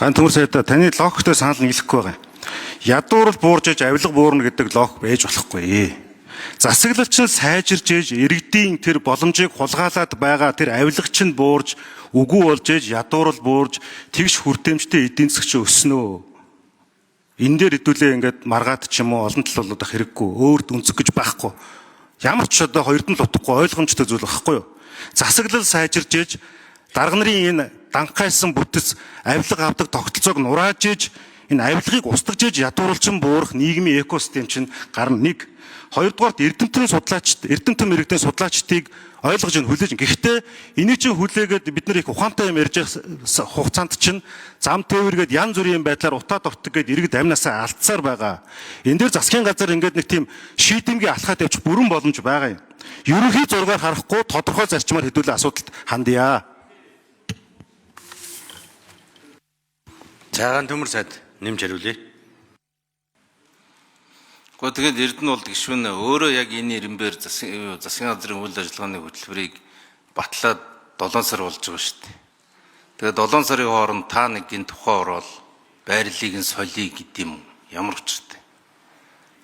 Ган төмөр сайдаа, таны логиктой санал нийлэхгүй байгаа юм. Ядуурл буурж иж авилга буурна гэдэг логик байж болохгүй. Засаглал чинь сайжирж ээж иргэдийн тэр боломжийг хулгайлаад байгаа тэр авилга чинь буурж үгүй болж ээж ядуурл буурж тэгш хүртээмжтэй эдийн засаг чинь өснө. Энэ дээр хэдүүлээ ингээд маргаад ч юм уу олон тал болоод ах хэрэггүй. Өөрт үнцэх гэж байхгүй. Ямар ч одоо хоёрдон л утгагүй ойлгомжтой зүйл байхгүй юу? Засаглал сайжирж ээж дарга нарын энэ данхайсан бүтэц авилга авдаг тогтолцоог нурааж ээж энэ авилгыг устгаж ээж ядуурлчин буурах нийгмийн экосистем чинь гарна нэг. Хоёрдугаарт эрдэмтэн судлаачд, эрдэмтэн мэрэгдэн судлаачдыг ойлгож ин хүлээж. Гэхдээ энийг чинь хүлээгээд бид нар их ухаантай юм ярьж байгаа хугацаанд чинь зам тээвэргээд янз бүрийн байдлаар утаа довтог гээд иргэд амнасаа алдсаар байгаа. Энэ дээр засгийн газар ингээд нэг тийм шийдэмгийн алхаад явчих бүрэн боломж байгаа юм. Ерөнхий зургаар харахгүй тодорхой зарчмаар хэдүүлээ асуудалд хандъя. Цагаан төмөр сайд нэмж хариулъя. Гэхдээ тэгээд Эрдэнэ болд гишүүн өөрөө яг энэ ирэмбэр засгийн газрын үйл ажиллагааны хөтөлбөрийг батлаад 7 сар болж байгаа шүү дээ. Тэгээд 7 сарын хооронд та нэг энэ тухай ороод байрлалыг нь солиё гэдэг юм ямар учиртай.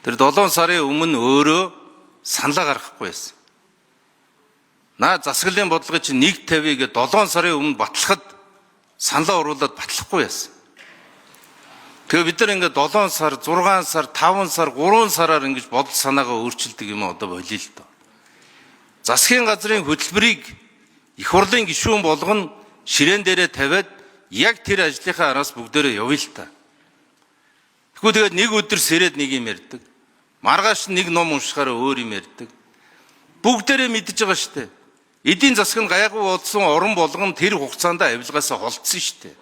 Тэр 7 сарын өмнө өөрөө саналаа гаргахгүй байсан. Наа засаглалын бодлогыг чинь 1.50 гээд 7 сарын өмнө батлахад саналаа оруулаад батлахгүй байсан. Тэгээ бид нар ингээд 7 сар, 6 сар, 5 сар, 3 сараар ингэж бодол санаагаа өөрчилдөг юм одоо болиё л доо. Засгийн газрын хөтөлбөрийг их хурлын гишүүн болгоно ширээн дээрээ тавиад яг тэр ажлынхаа араас бүгдээрээ явъя л та. Тэгэхгүй тэгээд нэг өдөр сэрээд нэг юм ярьдаг. Маргааш нэг ном уншихаараа өөр юм ярьдаг. Бүгдээрээ мэдж байгаа шүү дээ. Эдийн засаг нь гайгүй болсон орон болгон тэр хугацаанд авилгаасаа холдсон шүү дээ.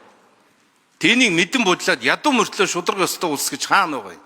Тэнийг мэдэн бодлоод ядуу мөртлөө шударга ёстой улс гэж хаана байгаа юм?